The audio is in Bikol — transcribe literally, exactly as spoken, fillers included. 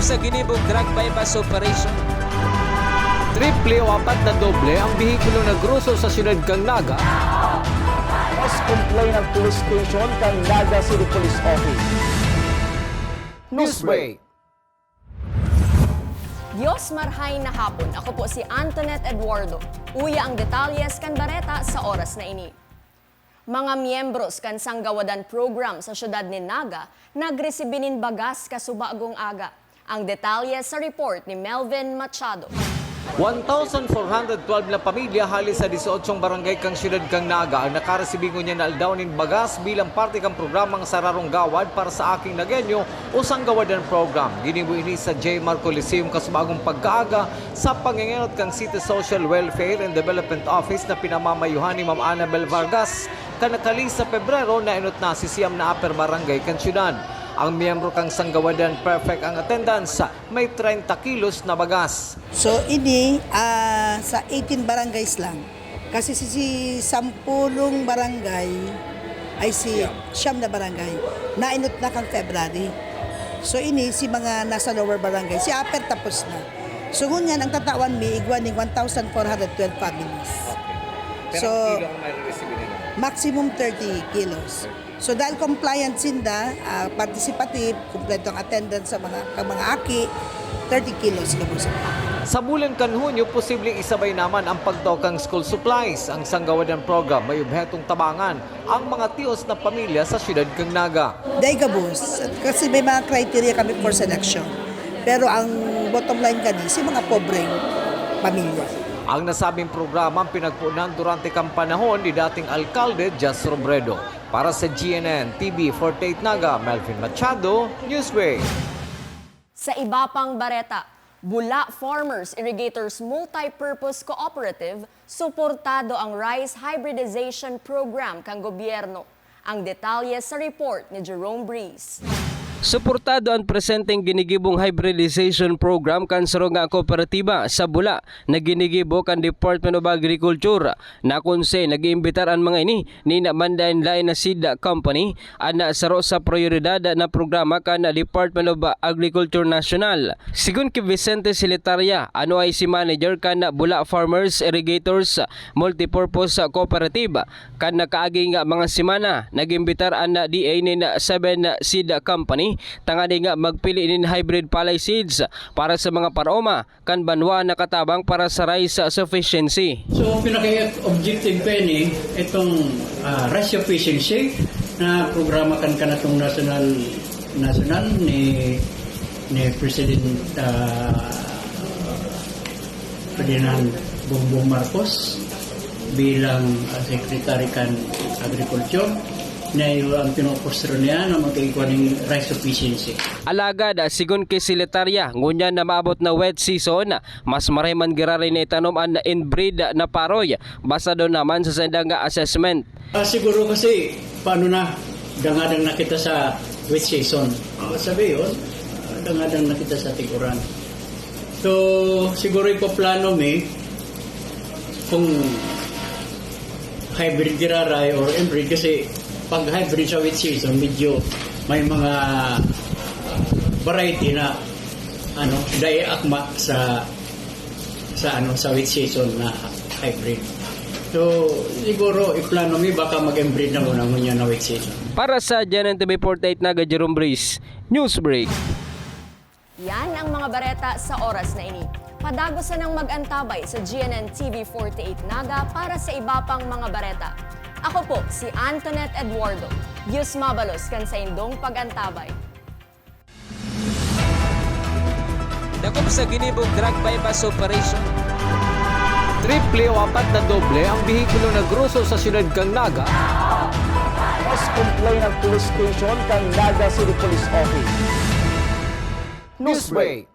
Sa ginibong drug buy-bust operation, triple o apat na doble ang bihikulo na groso sa siyudad kan Naga. Mas complain ang police station kan Naga City Police Office. Newsbreak. Dios marhay na hapon. Ako po si Antoinette Eduardo. Uya ang detalyes kan bareta sa oras na ini. Mga miyembros kan Sanggawadan Program sa siyudad nin Naga nagresibi nin bagas kasubagong aga. Ang detalye sa report ni Melvin Machado. One thousand four hundred twelve na pamilya hali sa disyotsyong barangay kan siyudad kan Naga ang nakaresibi ngunyan na aldaw nin bagas bilang parte kan programang Sararong Gawad para sa Aking Nagenyo o Sanggawadan Program. Ginibo ini sa J. Marco Lyceum kasubagong pagkaaga sa pangengenot kan City Social Welfare and Development Office na pinamamayuhan ni Ma'am Annabel Vargas. Kan nakali sa Pebrero, naenot na si siyam na upper barangay kan siyudad. Ang miyembro kan Sanggawadan, perfect ang attendance, may treinta kilos na bagas. So ini ah, sa eighteen barangays lang. Kasi si, si sampulong barangay, ay si siyam na barangay, nainot na kan February. So ini si mga nasa lower barangay, si upper tapos na. So ngunyan ang tatawan mi igwa ning one thousand four hundred twelve families. Pero So, ang kilo ang may receive nila. Maximum thirty kilos. So dahil compliant sinda, ah, participative, kumpleto ang attendance sa mga kang mga aki, thirty kilos gabos. Sa bulan kan Hunyo, posibleng isabay naman ang pagtao kan school supplies. Ang Sanggawadan Program may obhetong tabangan ang mga tios na pamilya sa siyudad kan Naga. Dahil gabos, kasi may mga criteria kami for selection. Pero ang bottom line kani, si mga pobreng pamilya. Ang nasabing programa ang pinagpunan durante kan panahon ni dating alkalde Jas Robredo. Para sa G N N T V forty-eight Naga, Melvin Machado, Newsway. Sa iba pang bareta, Bula Farmers Irrigators Multipurpose Cooperative, suportado ang Rice Hybridization Program kan gobyerno. Ang detalye sa report ni Jerome Breeze. Suportado an presenteng ginigibong hybridization program kan saro nga kooperatiba sa Bula na ginigibo kan Department of Agriculture. Nakunse, nag-iimbitar an mga ini nin manlaen-laen na seed company, an saro sa prioridad na programa kan Department of Agriculture National. Sigon ki Vicente Siletaria, ano ay si manager kan Bula Farmers Irrigators Multipurpose Cooperative, kan nakaaging mga semana, nag-imbitar an D A nin seven seed company tanganing magpili nin hybrid palay seeds para sa mga paroma kan banwa na katabang para sa rice sufficiency. So, pinaka-objective ko ini, itong ah, rice sufficiency na programa kan kanatong national national ni ni President ah, Ferdinand Bongbong Marcos bilang ah, Secretary kan Agriculture na iyo ang pinupostro niya na magkaigwa ng rice sufficiency. Alagad, sigon ki Siletaria, ngunyan na maabot na wet season, mas maray man giraray na itanom an inbreed na paroy, basado naman sa saindang assessment. Ah, siguro kasi, paano na, dangadang na kita sa wet season. Ah, sabi yun, ah, dangadang na kita sa tiguran. So, siguro ipaplano mi kung hybrid giraray or inbreed kasi pag hybrid sa wet season, medyo may mga variety na ano, dai akma sa sa ano sa wet season na hybrid. So, siguro iplano mi baka mag-inbreed na muna ngunyan na wet season. Para sa G N N T V forty-eight Naga, Jerome Breeze, Newsbreak. Yan ang mga bareta sa oras na ini. Padagos sanang mag-antabay sa G N N T V forty-eight Naga para sa iba pang mga bareta. Ako po si Antoinette Eduardo. Diyos mabalos kan saindong pag-antabay. Dakop sa ginibong drug buy-bust operation. Triple o apat na doble ang bihikulo na groso sa siyudad kan Naga. Mas complain ang police station kan Naga City Police Office. Newsbreak.